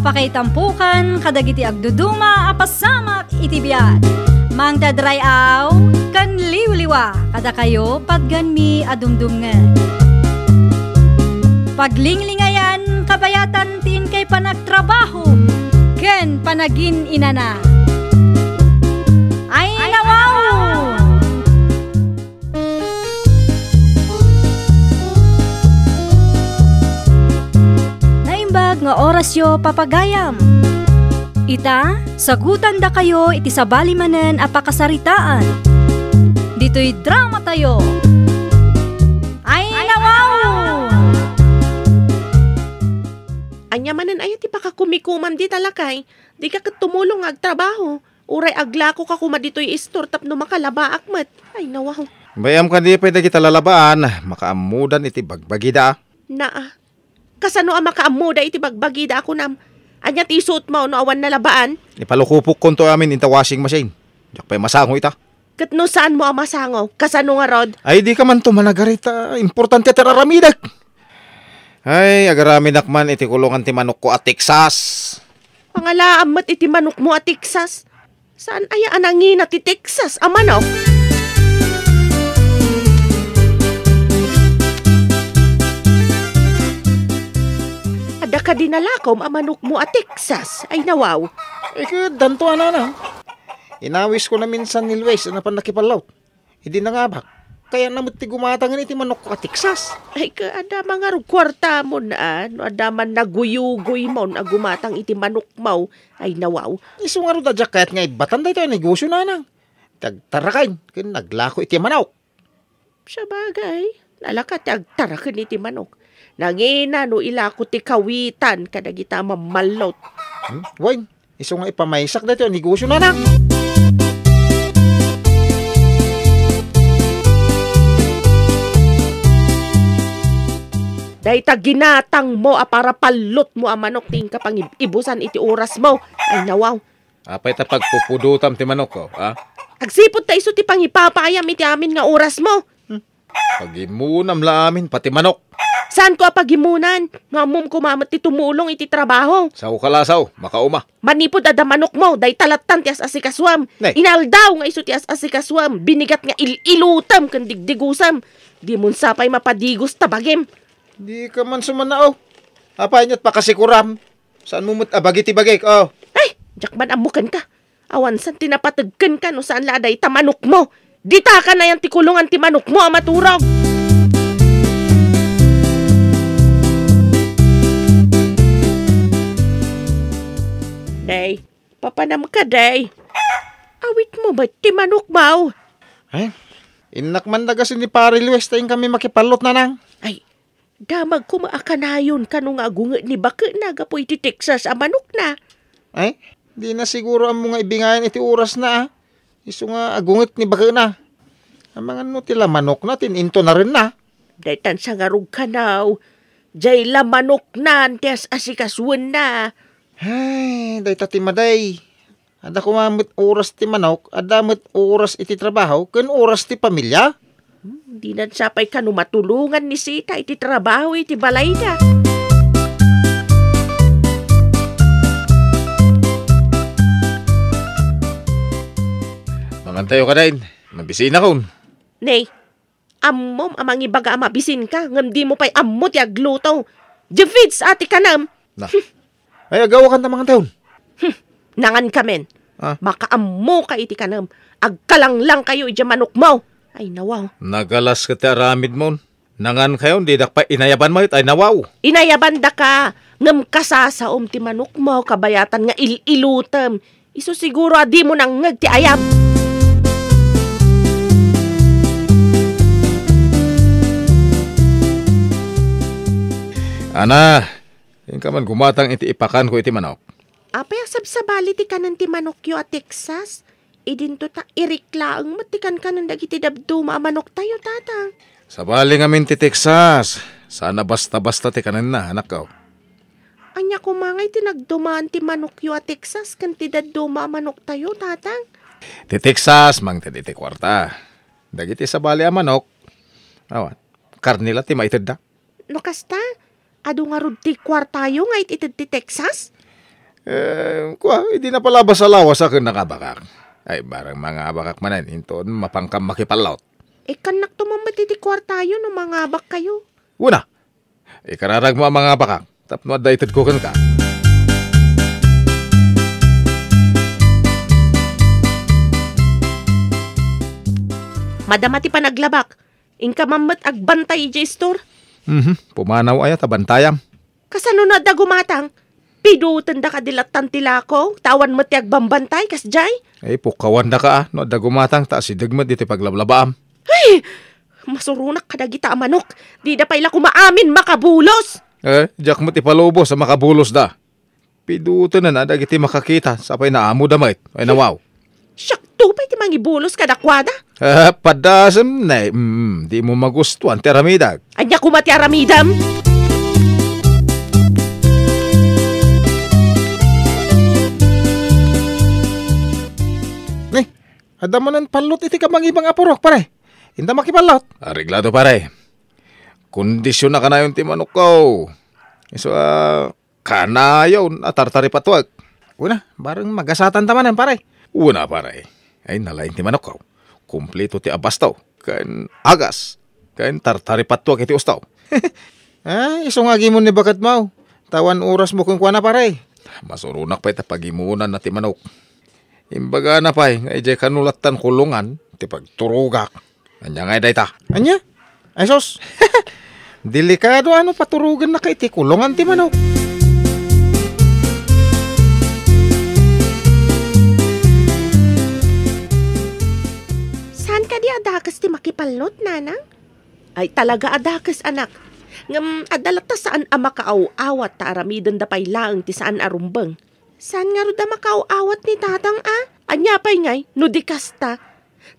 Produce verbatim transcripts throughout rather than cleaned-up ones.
Pakaitampukan kadagiti agduduma a pasamak iti biag. Mangted ray-aw ken liwliwa kadakayo patganmi a dumdumngeg. Paglinglingayan kabayatan ti inkay panagtrabaho ken panagin-inana. Ay, nawaw! Naimbag nga orasyo, papagayam. Ita, sagutandakayo iti sabali manen a pakasaritaan. Ditoy dramatayo. Ay, nawaw! Ania manen aya ti pakakumikomam dita, lakay? Dika ket tumulong nga agtrabaho. Uray aglakoka koma ditoy istor tapno makalabaak met. Ay, nawaw. Bay-am kadi pay dagita lalabaan, makaammodan iti bagbagida. Naa. Kasano a makaammoda iti bagbagida a kunam? Ania ti isuotmo no awan nalabaan? Ipalukupokkonto amin inta washing machine. Diak pay masango ita. Ket no saanmo a masango, kasano ngarud? Ay, dika manto managarita. Importante ti ar-aramidek. Ay, agaramidak man iti kulongan ti manokko a Texas. Pangalaam met iti manokmo a Texas. Saan aya a nangina ti Texas a manok? Adda kadi nalakom a manokmo a Texas? Ay, nawaw. Ay, ket addanto, anana. Inawisko na minsan ni Luis a napan nakipallot. Idi nangabak, kayatna met ti gumatangen iti manokko a Texas. Ay, ka, adda man ngarud kuartamon, a, no adda man naguyugoymon a gumatang iti manokmo, ay, nawaw. Isu ngarud a diak kayat nga ibbatan daytoy a negosio, nanang. Ti agtaraken ken naglako iti manok. Sabagay, nalaka ti agtaraken iti manok. Nangina no ilako ti kawitan kadagita a mammallot. Hmm? Wen, isu nga ipamaysak daytoy a negosio, nanang. Dayta ginatangmo a parapallotmo a manok ti inka pangib-ibusan iti orasmo. Ay, nawaw. Apay ta pagpupudotam ti manokko, a? Agsipud ta isu ti pangipapaayam iti amin nga orasmo. Hmm. Pagimonam la amin, pati manok. Saanko a pagimunan? No ammom koma met ti tumulong iti trabaho. Sao ka la, sao. Makauma. Manipud adda manokmo, dayta lattan ti as-asikasuam. Ne. Inaldaw nga isu ti as-asikasuam. Binigat nga il-ilutem ken digdigusem. Dimon sa pay mapadigos ta bagim. Dika man sumanao. Apay ket pakasikuram? Saanmo met a bagi ti bagik, o? Ay, diak man ammo kenka. Awan san ti napateg kenka no saan la a dayta manokmo. Dita kanayon ti kulongan ti manokmo a maturog. Day, papanam ka, day. Awitmo met ti manokmo. Ay, innak man dagasi ni Pare Luis ta inkami makipallot, nanang. Ay, damagko met a kanayon kano nga agunget ni baketna gapu iti Texas a manokna. Ay, dina siguro ammo nga ibingayan iti orasna, a. Isu nga agunget ni baketna. Amangan no ti la manokna ti in-intonarenna. Daytan sa ngarud kanaw, jay la manoknan ti as-asikasuenna. Ay, dayta ti madi. Adda koma met oras ti manok, adda met oras iti trabaho, ken oras ti pamilia. Hmm, dinan sa pay kano matulongan ni Sita iti trabaho iti balayda. Mangantayo kadi, mabisinakon. Ne, ammom a mangibaga a mabisinka, ngem dimo pay ammo ti agluto. Jeffids a ti kanem. Na. Ay, agawakan ta mangantayon. Hmm, nangankamin. Ah? Makaammoka iti kanem. Agkalanglangkayo idiay manokmo. Ay, nawaw. Nagalas ket ti aramidmon. Nangankayon, didak pay inayaban met. Ay, nawaw. Inayabandaka, ngem kasasaom ti manokmo, kabayatan nga il-ilutem. Isu siguro a dimo nangngeg ti ayab. Ana, inka man gumatang iti ipakanko iti manok. Apay a sabsabali ti kanen ti manokyo a Texas? Idinto ta irik laeng met ti kankanen dagiti dabduma a manoktayo, Tatang. Sabali ngamin ti Texas. Saan a basta-basta ti kanenna, anakko. Ania koma ngay ti nagdumaan ti manokyo a Texas ken ti dadduma a manoktayo, Tatang? Ti Texas, mangted iti kuarta. Dagiti sabali a manok, awan, karne la ti maitedda. No kasta, adu ngarud ti kuartayo nga it-ited ti Texas? Eh, kua, idi napalabas a lawas a ken nangabakak. Ay, barang mangabakak manen, inton mapankam makipallot. Ikkannakto man met iti kuartayo no mangabakkayo. Una, ikararagmo a mangabakak, tapno adda itedko kenka. Madama ti panaglabak. Inka man met agbantay idiay istor. Mhm, pumanaw aya ta bantayam. Kasano no adda gumatang? Pidutenda kadi lattan ti lako, ta awan met ti agbambantay, kasdiay? Ay, pukkawandaka a, no adda gumatang, ta asideg met ditoy paglablabaam. Ay! Masuronak kadagita a manok. Dida pay la koma amin makabulos. Eh, diak met ipalubos a makabulosda. Pidutenen a dagiti makakita, sapay naamoda met. Ay, nawaw. Siakto pay ti mangibulos kadakuada. Ah, padasem, ne, mm, di mo magustuan ti aramidek. Ania koma ti aramidem? Ne, adda manen pallot iti kabangibang a purok, pare. Inta makipallot. Areglado, pare. Kondisyon na kanayon ti manokko. Isu a kanayon a tartaripatuek. Kuna, bareng magasatan ta manen, pare. Una, pare. Ay, nalaing ti manokko. Kumplito ti abasto. Ken agas. Ken tartaripatuek iti usto. Ah, isu nga agimon ni baketmo. Ta awan orasmo kenkuana, pare. Masuronak pay ta pagimonanna ti manok. Imbagana pay nga idiay kano lattan kulongan ti pagturogak. Ania ngay dayta? Ania? Ay sus! Delikado a no paturogennaka iti kulongan ti manok. Saan kadi a dakes ti makipallot, nanang? Ay, talaga a dakes, anak. Ngem adda latta saan a makaaw-awat ta aramidenda pay laeng ti saan a rumbeng. Saan ngarud a makaaw-awat ni tatang a? Ania pay ngay no di kasta?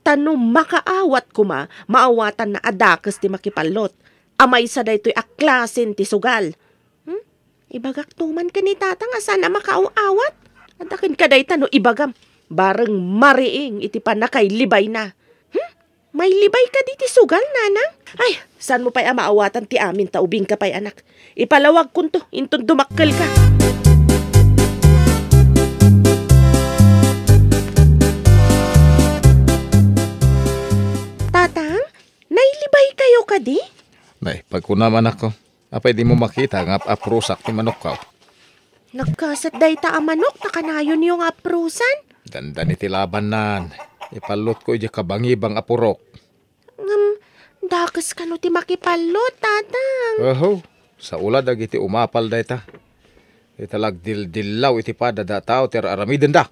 Ta no makaawat koma, maawatanna a dakes ti makipallot. A maysa daytoy a klasen ti sugal. Hmm? Ibagakto man ken ni tatang a saan a makaaw-awat? Adda kenka dayta no ibagam. Bareng mariing iti pannakailibayna. Hmm? Mailibay kadi ti sugal, nanang? Ay, saanmo pay a maawatan ti amin ta ubingka pay, anak. Ipalawagkonto inton dumakkelka. Tatang, nailibay kayo kadi? Nay, pagkunam, anakko. Apay di mo makita nga ap-aprosak ti manokko? Nagkaset dayta a manok ta kanayonyo nga aprosan? Dandan iti labannan. Ipallotko idiay kabangibang a purok. Ngem, dakes kano ti makipallot, tatang? Aho, sao la dagiti umapal dayta. Ita la agdildillaw iti padada a tao ti ar-aramidenda.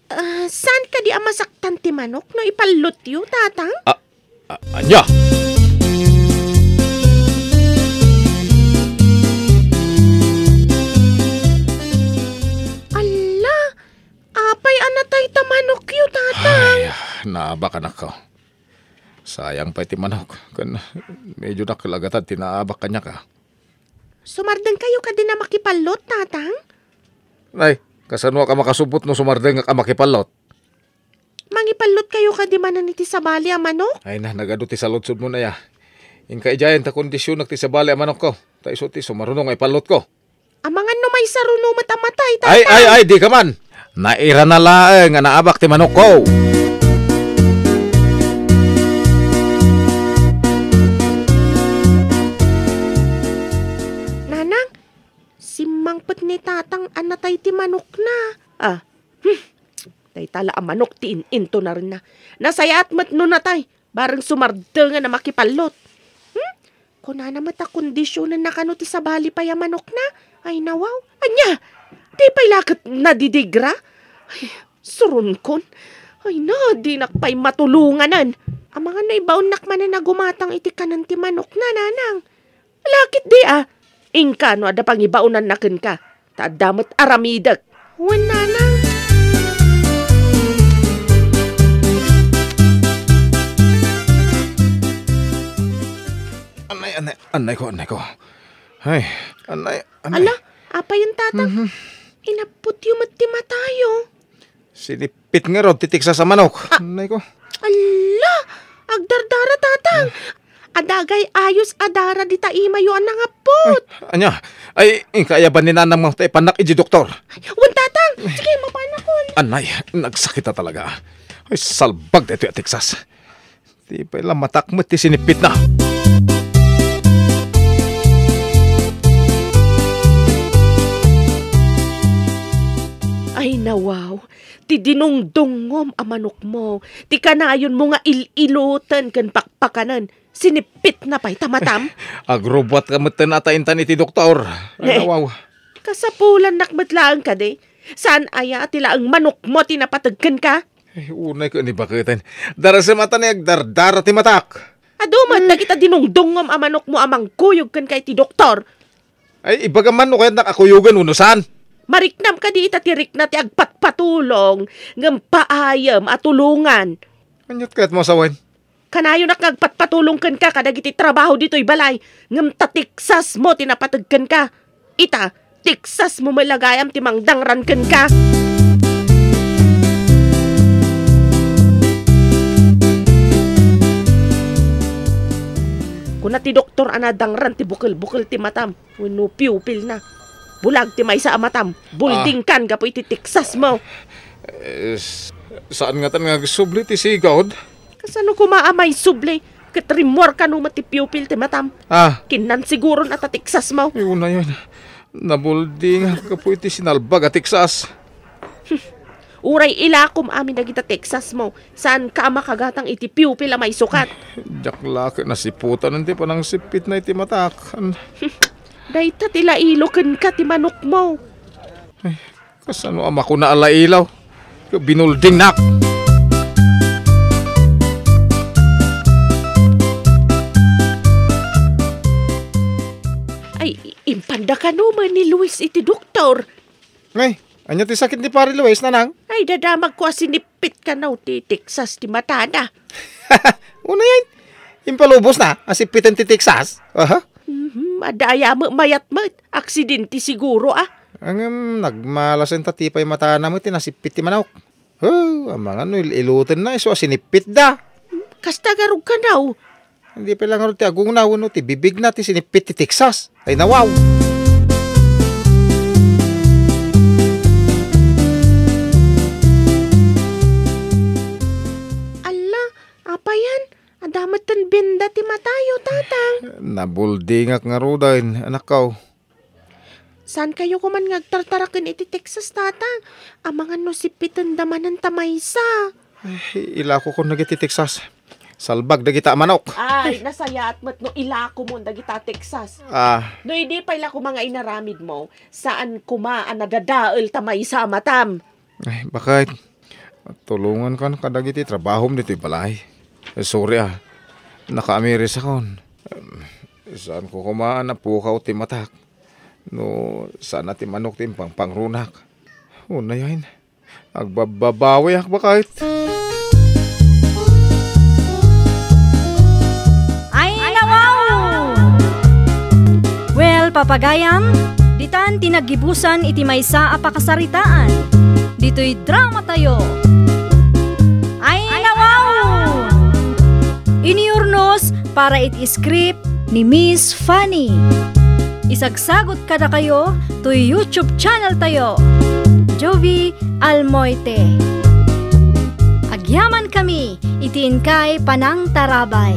Ah, saan kadi a masaktan ti manok no ipallotyo, tatang? Ah, ah, ania? Alla, apay a natay ta manokyo, tatang? Ay, naabak, anakko. Sayang pay ti manok. Ken medyo dakkel a gatad ti naabak kaniak, a. Sumardeng kayo kadi a makipallot, tatang? Nay, kasanoak a makasubot no sumardengak a makipallot? Mangipallot kayo kadi manen iti sabali a manok? Ay na, nagadu ti saludsodmo, nay, a. Inka idiayen ta kondisionak ti sabali a manokko. Ta isu ti sumaruno nga ipallotko. Amangan no maysa runo met a matay, tatang. Ay, ay, ay, dika man. Nairana laeng a naabak ti manokko. Nanang, simmangpet ni tatang a natay ti manokna. Ah, hmm. Dayta la a manok ti in-intonarenna. Nasayaat met no natay. Bareng sumardengen a makipallot. Hmm? Kunana met a kondisionenna kano ti sabali pay a manokna? Ay, nawaw. Ania? Di pay la ket nadidigra? Ay, suronkon. Ay na, dinak pay matulonganen. Amangan no ibaonnak manen a gumatang iti kanen ti manokna, nanang. Lakit di a. Inka no adda pangibaonanna kenka. Ta adda met aramidek. Wen, nanang. Anay, anay, anay ko, anay ko. Ay, anay, anay. Ala, apayen, tatang? Mhm. Inappotyo met ti matayo. Sinipit ngarud ti tiksas a manok. Ah. Anay ko. Alla! Agdardara, tatang! Adagay ayos a dara dita imayo a nangappot. Ay, ania? Ay, inka aya ban ni nanangmo ta ipannak iti doktor. Ay, wen, tatang! Sige, mapanakon. Anay, nagsakit na talaga. Ay, salbag daytoy a Texas. Di pay la matak met ti sinippitna. Ay, nawaw. Ti dinungdungngom a manokmo, ti kanayonmo nga il-iloten ken pakpakanen, sinippitna pay ta matam? Agrubbuatka metten a ta intan iti doktor. Ay, eh, nawaw. Kasapulannak met laeng kadi. Saan aya a ti laeng manokmo ti napateg kenka? Ay, unay ket ni baketen. Darasem a ta ni agdardara ti matak. Adu met dagita dinungdungngom a manokmo a mangkuyog kenka iti doktor. Ay, ibagam man no kayatnak a kuyogen wenno saan? Mariknam kadi ita ti rikna ti agpatpatulong ngem paayem a tulongan. Aniat kayatmo a sawen? Kanayonak nga agpatpatulong kenka kadagiti trabaho ditoy balay, ngem ta Texasmo ti napateg kenka. Ita, Texasmo met la gayam ti mangdangran kenka. Kuna ti doktor a nadangran ti bukel-bukel ti matam. Wenno pupilna. Bulag ti maysa a matam. Buldingkan gapu iti Texasmo. Eh, s-, saan ngatan nga agsubli ti sigud? Kasano koma a maisubli? Ket rimmuar kano met ti pupil ti matam. Ah. Kinnan siguron a ta Texasmo. Ay, unay, ay. Nabuldingak gapu iti sinalbag a Texas. Uray ilakom amin dagita Texasmo, saanka a makagatang iti pupil a maisukat. Diak la ket nasiputanen ti panangsippitna iti matak. Dayta ti lailo kenka ti manokmo. Ay, kasano a makuna a lailo? Binuldingnak. Ay, impanda kano man ni Luis iti doktor. Ngay, ania ti sakit ni Pare Luis, nanang? Ay, dadamagko a sinippit kano ti Texas ti matada. Unay, impalubosna a sippiten ti Texas? Aha. Mhm, adda aya met mayat met. Aksidente siguro, ah. Ngem, nagmalasen ta ti pay matana met ti nasippit ti manok. Oh, amangan no il-ilotenna, isu a sinippitda. Kasta garud kano. Hindi pa lang ti agungna wenno ti bibigna ti sinippit ti Texas. Ay, nawaw. Alla, apayan, adda metten benda ti matayo, Tatang. Nabuldingak ngaruden, anakko. Saankayo koman nga agtartaraken iti Texas, Tatang? Amangan no sippitenda manen ta maysa. Ay, ilakokon dagiti Texas. Salbag dagita a manok. Ay, nasayaat met no ilakomon dagita Texas. Ah. No idi pay la koma nga inaramidmo, saan koma a nadadael ta maysa a matam. Ay, bakit? Tulongankan kadagiti trabahom ditoy balay. Eh, sorry, ah. Nakaamirisakon. Em, saanko koma a napukaw ti matak. No, saan a ti manok ti impangpangrunak. Unayen, agbabbabawiak, bakit? Ay, nawaw! Well, papagayam, ditan ti naggibusan iti maysa a pakasaritaan. Ditoy dramatayo. Ay, nawaw! Inurnos para iti script ni Miss Fanny. Isagsagot kadakayo toy YouTube channel tayo, Jovie Almoite. Agyamankami iti inkay panangtarabay.